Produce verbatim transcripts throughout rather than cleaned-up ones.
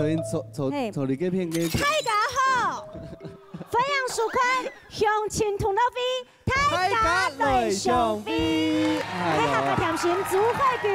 昨天坐，坐，嘿。坐你這片个。大家好，歡迎收看鄉親同樂會，大家來相會。大家來相會。哎喲。𠊎係客家甜心朱海軍。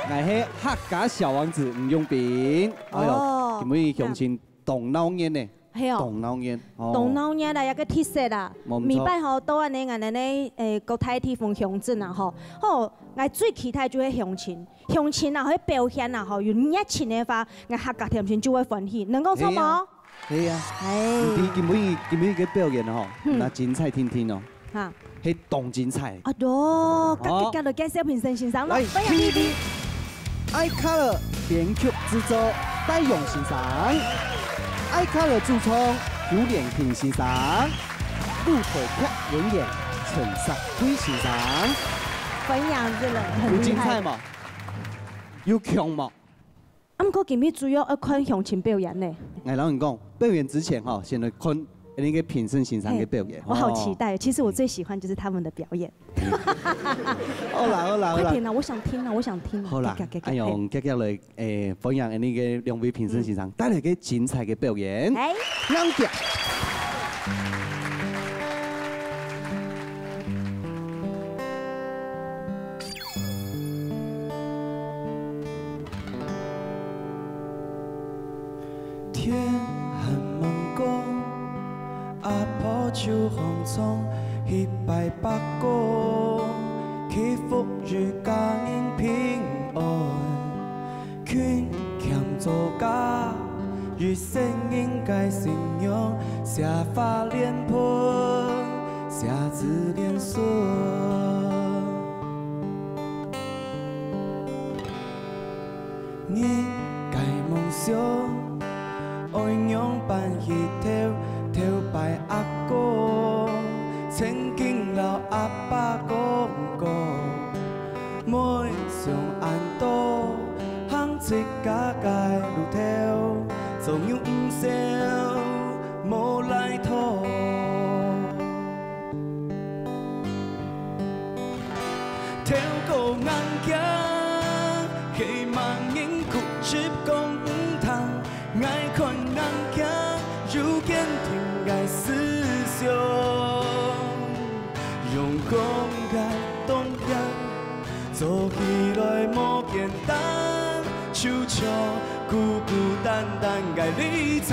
𠊎係客家小王子吳永斌。哎喲，哦。今晡日鄉親當鬧熱呢。 係哦。當鬧熱，哦。當鬧熱啦，有個特色啦。無毋著。每擺吼，到恁呢，𠊎等呢，誒，各大地方鄉鎮啊，吼，吼，𠊎最期待就係鄉親。鄉親啊，去表現啊，吼，有熱情个話，𠊎客家甜心就會歡喜，能講著無？係啊。係啊。哎。你今晡日，今晡日个表演吼，嗯。那精彩定定哦。 哈。係當精彩。啊，著，哦。遽遽遽來介紹評審先生咯，來，歡迎你。第一位，愛卡樂編曲製作，戴勇先生。愛卡樂主唱，邱連平先生。舞台劇演員，陳石輝先生。歡迎，這個很厲害。有精彩無？有強無？ 啊，毋過今日主要愛看鄉親表演呢。𠊎摎你講，表演之前吼，先來看那個評審先生个表演。嘿，我好期待，哦。其實我最喜歡就是他們的表演。好啦，好啦，好啦。快點啦，我想聽啦，我想聽啦。好啦，快點，快點，哎喲，嘿。遽遽來，誒，歡迎那個兩位評審先生，嗯。帶來个精彩个表演。哎。硬頸。 天還吂光，阿婆就䟘床，去拜伯公，祈福與家人平安。 勤儉做家，一生應該信仰，寫花蓮盆，寫子連孫。人个夢想，愛仰般去投，投拜阿公，曾經摎阿爸講過， 莫想恁多，行自家个路頭，做牛毋愁無來頭。頭過硬頸，係麼人固執講毋通， 𠊎看硬頸有堅定个思想，用講个動力，做起來無簡單，就像孤孤單單个立場。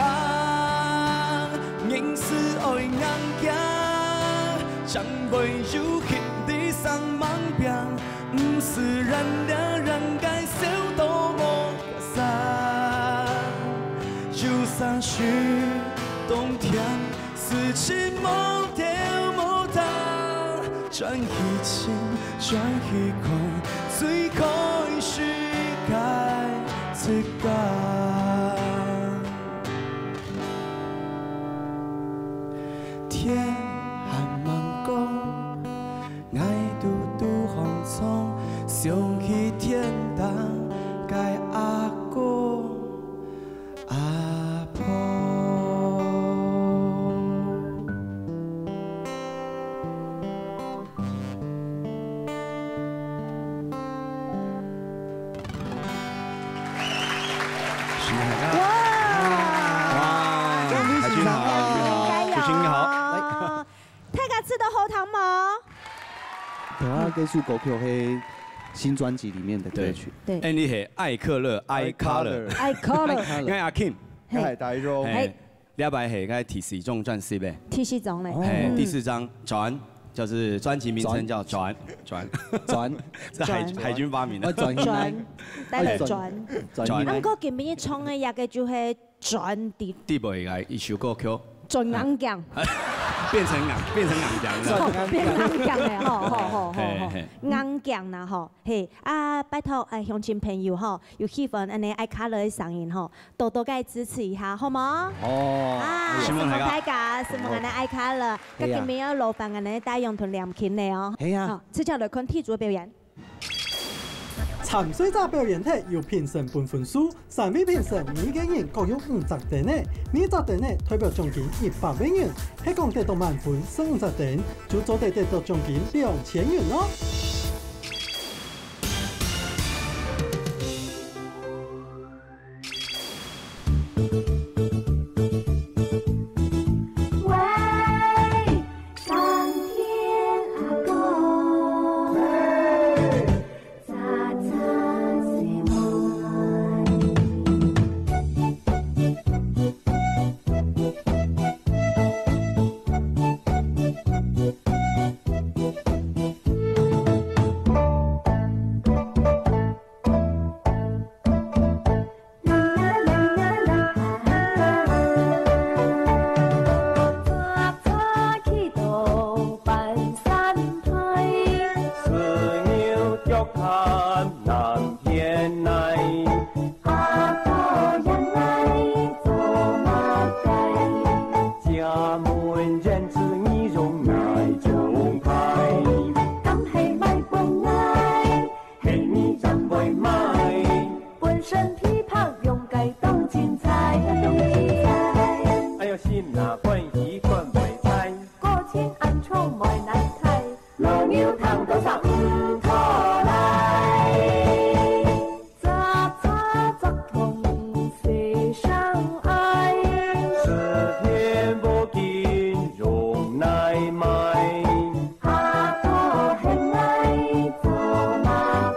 人生愛硬頸，正會有氣力生猛拚，毋使人了人个笑到無 散，有啥事當天，事情無頭無大，轉去尋，轉去看，最開始个自家。天還吂光， 𠊎堵堵䟘床，想起天頂个阿公阿婆。哇！哇！大家好。大家好。大家知道好聽無？頭下這首歌曲係新專輯裡面的歌曲。對。對。哎，你係愛卡樂，愛卡樂。愛卡樂。愛卡樂。𠊎阿Kim。嘿。𠊎大勇。嘿。嘿。這擺係𠊎第四張專輯咧。第四張咧。哦。嘿，嗯。第四張，轉，就是專輯名稱叫轉，轉。轉。這海，轉。海軍發明的。哦，轉。轉。帶來轉。轉。轉。啊，毋過今晡日唱个這個就係 轉的。底背个一首歌曲。轉硬頸。變成硬，變成硬頸了。哦，變硬頸了，吼，吼，吼，吼，嘿，吼。嘿。硬頸啦，吼，嘿，啊，拜託，哎，鄉親朋友，吼，有喜歡恁呢愛卡樂个聲音，吼，多多个支持一下，好無？哦。啊，承蒙大家。承蒙大家，承蒙恁呢愛卡樂，嘿呀。該今晡日愛勞煩恁呢大勇同亮琴了哦。嘿呀。好，直接來看第一組个表演。 參賽者表演忒，由評審分分數，三位評審每個人各有五隻燈仔，每隻燈仔代表獎金一百個銀。係講得到滿分，十五隻燈，就做得得到獎金兩千銀囉。本胭脂儀容哪種派？敢係賣分𠊎？係你正會買。本身皮白用个當精彩，當精彩。哎喲，心那歡喜看袂開。過程恁長無難猜。老牛聽多少毋妥來。 雜雜雜通細聲哀。十片五斤用來賣。阿哥喊𠊎做麼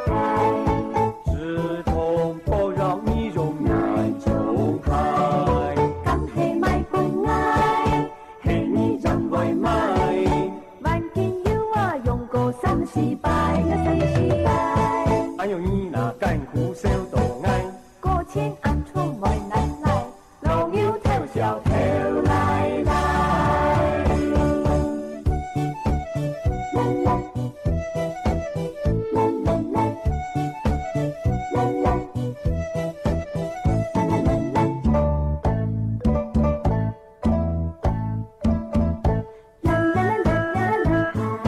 个？直通不讓你用哪種牌？敢係賣分𠊎？ 係你正會買。萬金油啊，用過三四擺，呀三四擺。哎喲，你那艱苦笑到𠊎。過程恁長無難來，老牛偷笑偷來來。啦啦啦啦啦啦啦。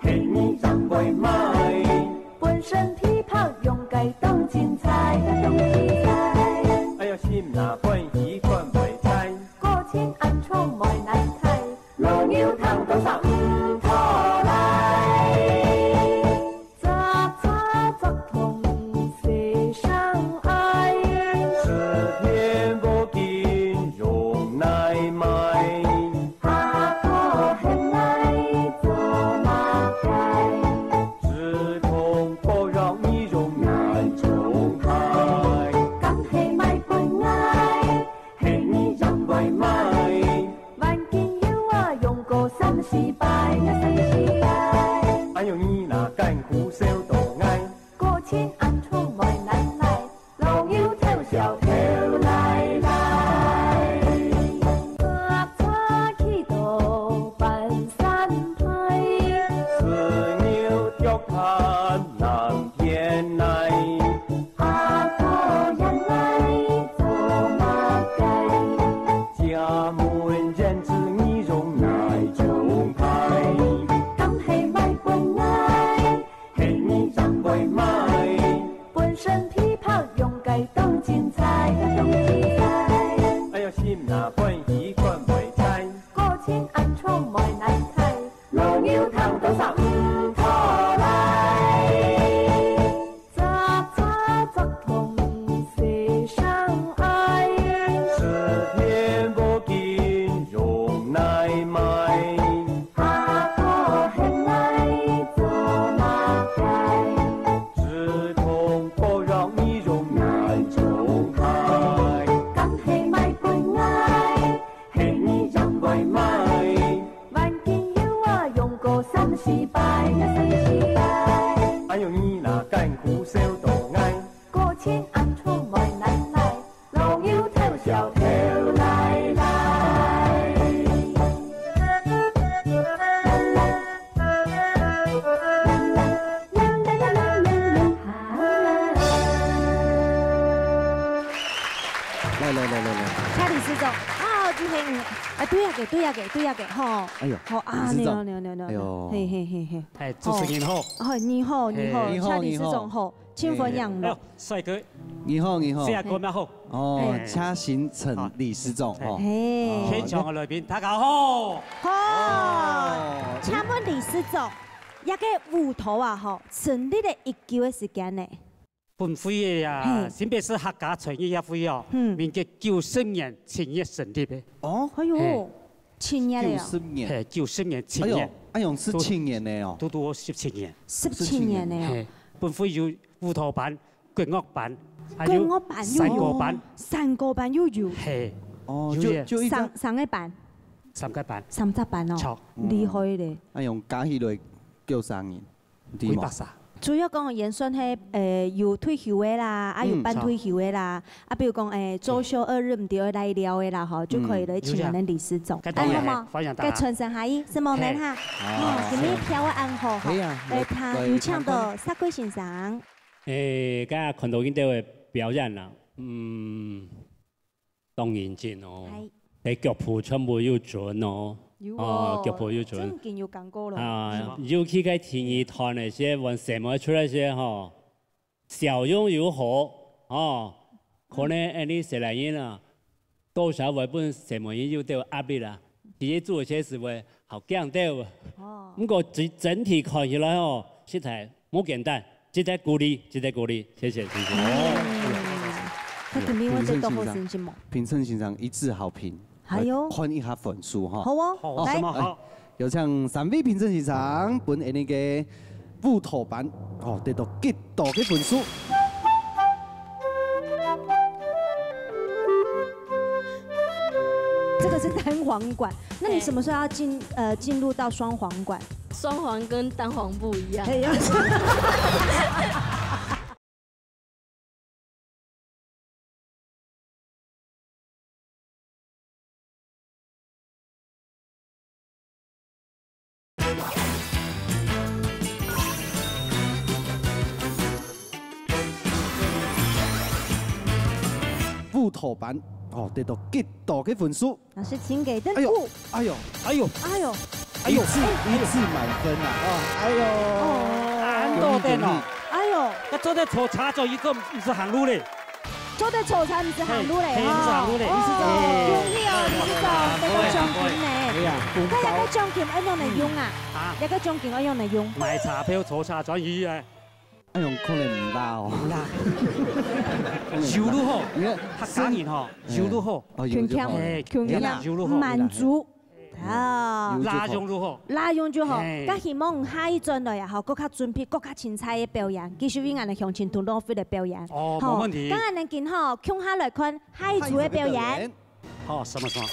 係你正會買。本身皮白用个當精彩，當精彩。哎喲，心那歡喜看袂開。過程恁長無難猜。老牛聽多少毋妥來。雜雜雜通細聲哀。十片五斤用來賣。 阿哥喊𠊎做麼个？直通不讓你用哪種牌？敢係賣分𠊎？係你正會買。萬金油啊，用過三四擺，呀三四擺。哎喲，你那艱苦笑到𠊎。過程恁長無難來。 老牛偷笑偷來來。抓抓去到半山排。四牛腳踏南天來。阿哥喊𠊎做麼个？借問胭脂你用哪種牌？敢係賣分𠊎？ 係你正會買。本身皮白用个當精彩，當精彩。哎喲，心那歡喜看袂開。過程恁長無難猜。老牛聽多少毋妥來。雜雜雜通細聲哀。十片五斤用來賣。 阿哥喊𠊎做麼个？直通不讓你用哪種牌？敢係賣分𠊎？係你正會買。萬金油啊，用過三四擺，呀三四擺。哎喲，你那艱苦笑到𠊎。過程恁長無難來。 老牛偷笑偷來來。來來來來來。蔡理事長，啊，今天，啊，對啊个，對啊个，對啊个，吼。哎喲，好啊，理事長。你好，你好，你好，你好。哎喲。嘿嘿嘿嘿。哎，主持人好。哦，你好，你好，嘿。你好，蔡理事長好。你好。 請歡迎咯。哎喲，帥哥。你好，你好。謝哥們好。哦，哎。車行陳理事長，哦。嘿。現場个來賓，大家好。好。哦。請問理事長，這个舞蹈啊，吼，成立了幾久个時間呢？本會个啊，嘿。新北市客家才藝協會哦，嗯。民國九十年七月成立个。哦。哎喲，嘿。七月了哦。九十年。嘿，九十年七月。哎喲，哎喲，係七年个哦。拄拄好十七年。十七年个哦。嘿，本會有 舞蹈班、國樂班，還有國樂班又有，山歌班。山歌班又有。嘿，哦，有耶。就，就一个。三，三个班。三个班。三隻班哦。著。厲害咧。哎喲，加起來幾儕人？知無？幾百儕。主要講，也算係，呃，有退休个啦，啊，有半退休个啦，啊，比如講，欸，週休二日毋知愛來尞个啦，吼，就可以來請𠊎等理事長。嗯。有影。恁好無？歡迎大家。該傳承下去，承蒙恁哈。嘿。哦，今日表演恁好，吼。係啊，來，來，來，有請到薩貴先生。欸，剛剛看到恁兜个表演啦，嗯， 當認真哦。係。該腳步全部有準哦。有哦，哦，腳步有準。正經有感覺咯。啊，尤其該第二段个時，換細妹出來時吼，笑容又好，哦，可能恁呢細倈人啊，多少會分細妹人有兜壓力啦。其實做這事會好驚兜。哦。毋過整，整體看起來哦，實在 無簡單，值得鼓勵，值得鼓勵，謝謝，謝謝。哦。嗯。該今晡日會得到好成績無？評審先生，評審先生一致好評。哎喲。來看一下分數哈。好哦，好，來。什麼好？哎，有請三位評審先生，分𠊎等个烏托邦，哦，得到幾多个分數？這個是單簧管，那你什麼時候要進，呃，進入到雙簧管？雙簧跟單簧不一樣。哎呀。烏托邦，哦，得到幾多个分數？ 老師，請給燈。哎喲，五。哎喲，哎喲，哎喲，哎喲，一致，一致滿分啊！哦，哎喲，哦。恁多燈哦。哎喲。該做得坐車轉去，做毋使行路咧。做得坐車，毋使行路咧，嘿，嘿，吼。毋使行路咧。哦，恭喜哦，理事長，得到獎金呢。哎呀，紅包。該這個獎金愛仰般用啊？啊？這個獎金愛仰般用？買車票坐車轉去啊。 哎喲，可能毋罅哦。毋罅。有就好，你看，客家人吼，有就好。哦，有就好。哎，有就好。滿足。啊。有就好。罅用就好。罅用就好。哎。該希望下一轉來啊，吼，閣較準備，閣較精彩个表演，繼續為𠊎等鄉親同樂會个表演。哦，吼，無問題。該𠊎等今吼，共下來看下一組个表演。下一組个表演。 好，什麼什麼？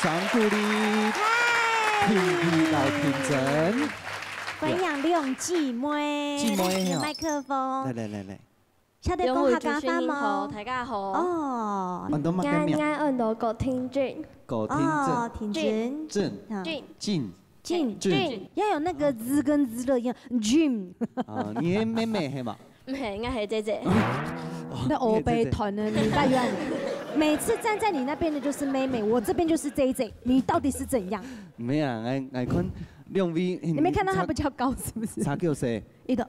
掌鼓勵，嗨，品儀摎品珍。歡迎兩姊妹，姊妹哦。來，麥克風。來，來，來，來。請你講客家話無？兩位主持人好，大家好。哦。安到麼个名？𠊎，𠊎安到郭婷珍。郭婷珍。哦，婷珍。珍。啊。珍。珍。珍。珍。要有那個z跟z的音，Jim。啊，你係妹妹係嗎？ 毋係，𠊎係姐姐。那歐北團呢？你大約每次站在你那邊的就是妹妹，我這邊就是姐姐，你到底是怎樣？沒有啊，𠊎，𠊎看兩位，你沒看到她比較高是不是？差幾歲？一个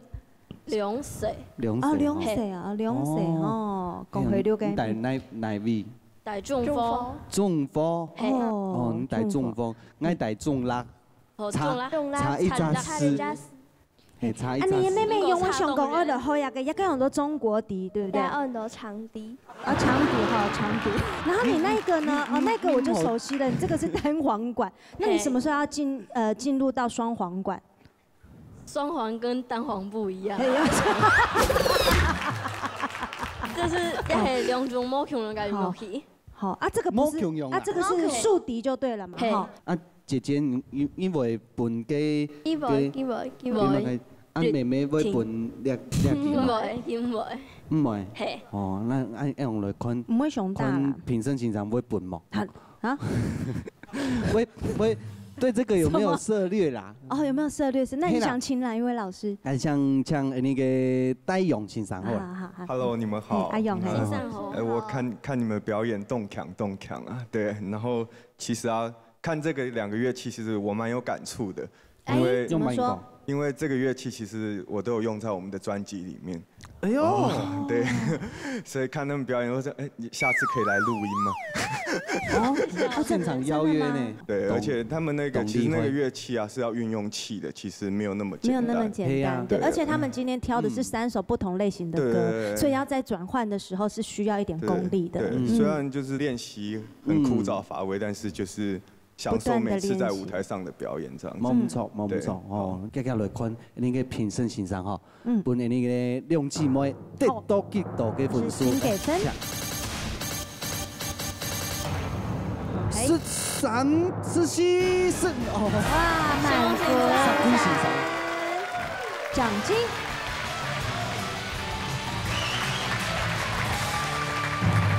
兩歲。兩歲哦。哦，兩歲啊，兩歲哦，講回六个。你戴哪，哪位？戴中風。中風。嘿。哦，你戴中風，𠊎戴中六。哦，差，中六。差一隻字。差一隻字。 嘿，差一隻字。啊，你的妹妹用我想講，愛的好呀，个，也可以用到中國笛，對不對？對，愛用到長笛。啊，長笛哈，長笛。然後你那個呢？哦，那個我就熟悉了，你這個是單簧管。那你什麼時候要進，呃，進入到雙簧管？雙簧跟單簧不一樣。嘿，要就是要係兩種無共樣个樂器。好，啊，這個不是，無共樣啊。啊，這個是豎笛就對了嘛，嘿。哈。啊， 姐姐，你，你，你會分个，佢會，个，佢會，佢會。你會个，啊，妹妹會分這，這个嗎？毋會，佢毋會。毋會？嘿。哦，那恁樣來看，毋會上當啦。看評審先生會分無？啊？啊？會，會，對這個有沒有涉獵啦？什麼？哦，有沒有涉獵？是，那你想請哪一位老師？嘿啦。還想請那個戴勇先生好了。啊，好，好。Hello，你們好。嘿，阿勇，嘿。先生好。哎，我看，看你們表演，當強，當強啊！對，然後其實啊， 看這個兩個樂器，其實我蠻有感觸的，哎，因為，怎麼說？因為這個樂器其實我都有用在我們的專輯裡面。哎呦。哦，對，所以看他們表演，我說，哎，你下次可以來錄音嗎？哦，哦，現場邀約呢。真的嗎？對，懂，而且他們那個，懂，其實那個樂器啊，厲害。是要運用氣的，其實沒有那麼簡單。沒有那麼簡單，嘿呀。對，對，而且他們今天挑的是三首不同類型的歌，嗯。對，對，對，對。所以要在轉換的時候是需要一點功力的。對，對，嗯。雖然就是練習 很枯燥乏味，嗯。但是就是享受每次在舞台上的表演這樣子。不斷地練習。無錯，無錯，對。哦，接下來看，那個評審先生哈，嗯。分那個兩姊妹得到幾多个分數？好。是幾多分？請。哎。十三、十四、十，哦。哇，滿分。十幾先生。 獎金。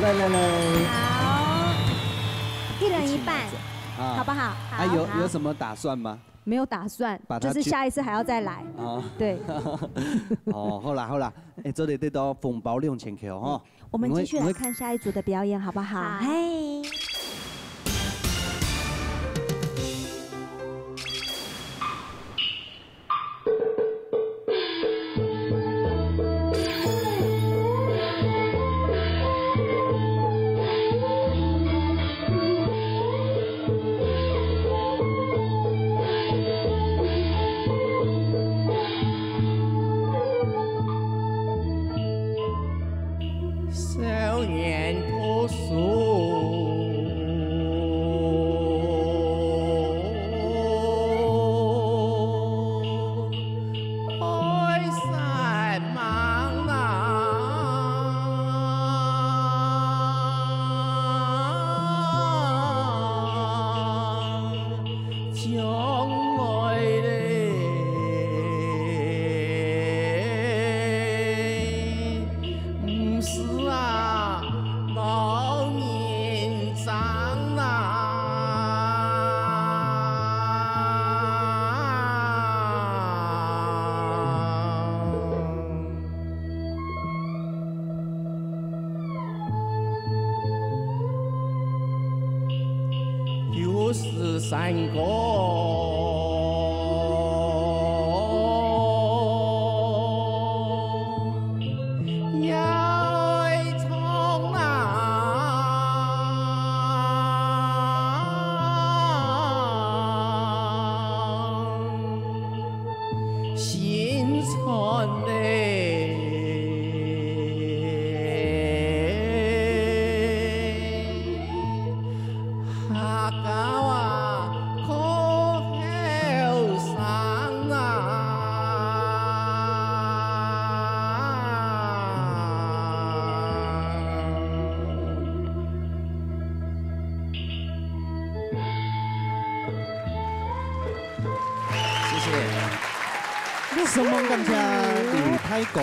來，來，來。好，一人一半，啊。好不好？啊，有，好。有什麼打算嗎？沒有打算，把它捐，就是下一次還要再來。啊。對。哦，好啦，好啦，哎，做得得到紅包兩千塊哦，吼。我們繼續來看下一組的表演，好不好？好。嘿。 少年读书，爱山望啊，将来嘞。 毋使啊，老人家啦。又是山歌要唱啊，新春嘞。 客家話，可承蒙感謝劉大哥。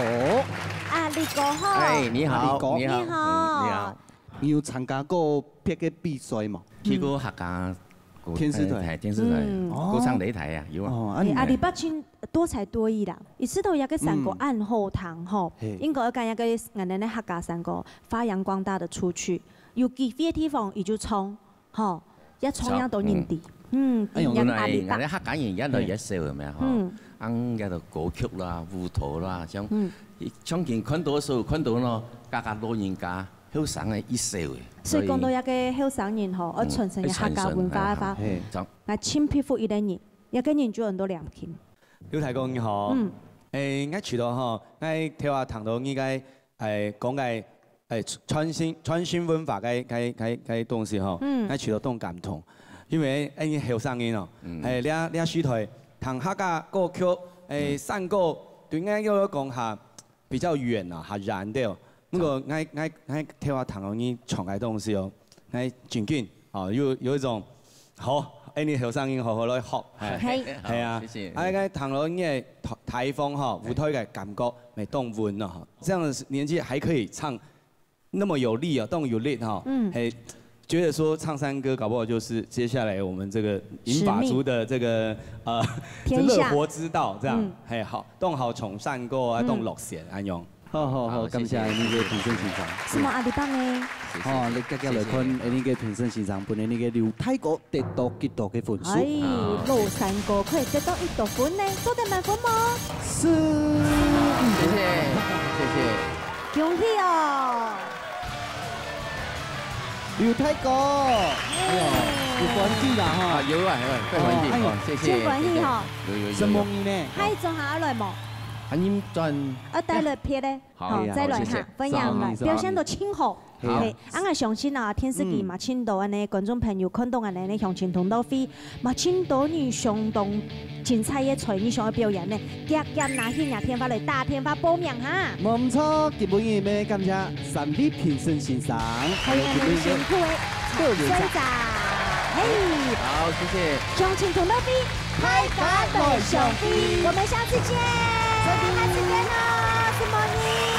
啊，李哥好。哎，你好，阿李哥。你好，你好。嗯，你好。你有參加過別个比賽無？去過客家歌電視台。哎，電視台，嗯。歌唱擂台啊，有啊。哦，啊，你呢？哎，啊，你捌盡多才多藝啦。你知道有个山歌嗯。恁好聽吼，嘿。應該愛跟一个俺們的客家山歌發揚光大的出去，有機會的地方，佢就唱。 吼，也唱也到人知。嗯。嗯，哎喲，原來，原來客家人也來越少个咩，吼。嗯。恁也到歌曲啦、舞蹈啦，像，嗯。像今看到个時候，看到喏，家家老人家、後生个越少个。所以講到一个後生人吼，嗯，愛傳承一下客家文化个話，愛傳承，哎，好。嘿。𠊎盡佩服一个人，一个人就恁多良心。劉大哥你好。嗯。哎，𠊎覺得吼，𠊎頭下聽到你个 哎，講个，哎，傳承，傳承文化个，个，个，个東西吼，嗯。𠊎覺得當感動。因為，哎，你後生人哦，嗯。哎，這，這時代，聽客家歌曲，哎，嗯。山歌，對𠊎來講哈，比較遠啊，較遠的哦。不過，好。𠊎，𠊎，𠊎頭下聽到你唱个東西哦， 哎，真緊，哦，有，有一種，好，哎，你後生人好好來學，哎，嘿。係啊，好，謝謝。哎，該聽到你个台，台風哈，舞台个感覺，會當穩了哈。這樣的年紀還可以唱那麼有力啊，當有力哈。嗯。嘿，覺得說唱山歌，搞不好就是接下來我們這個銀髮族的這個，呃，天下。樂活之道，這樣。嗯。嘿，好，當好唱山歌啊，嗯。當樂線，恁樣。 好，好，好，好，感謝，謝謝。𠊎等个評審先生。什麼阿里巴呢？謝謝。哦，你遽遽來看，謝謝。𠊎等个評審先生，分𠊎等个劉大哥得到幾多个分數？哎，好。老山歌可以得到幾多分呢？做得滿分無？四。謝謝，謝謝。恭喜哦！劉大哥，哎喲，有歡喜啦哈。啊，有啊，有啊，會歡喜，哦，哎喲。哦，謝謝，真歡喜哈。謝謝。有，有，有，有。承蒙你呢。下一場還愛來無？啊，你轉。啊，帶來別个。 好，好，再來哈，好，謝謝。歡迎來，上，上。表現到盡好。好。嘿，啊，𠊎相信啊，電視機嘛，嗯。盡多恁呢觀眾朋友看到恁呢鄉親同樂會，嘛盡多你相當精彩个才藝想愛表演呢，遽遽拿起若電話來打電話報名哈。無毋著，今晡日乜感謝三位評審先生，還有恁呢辛苦个參賽者。嘿。好，謝謝。鄉親同樂會，大家來相會。我們下次見。再見。下次見哦，承蒙你。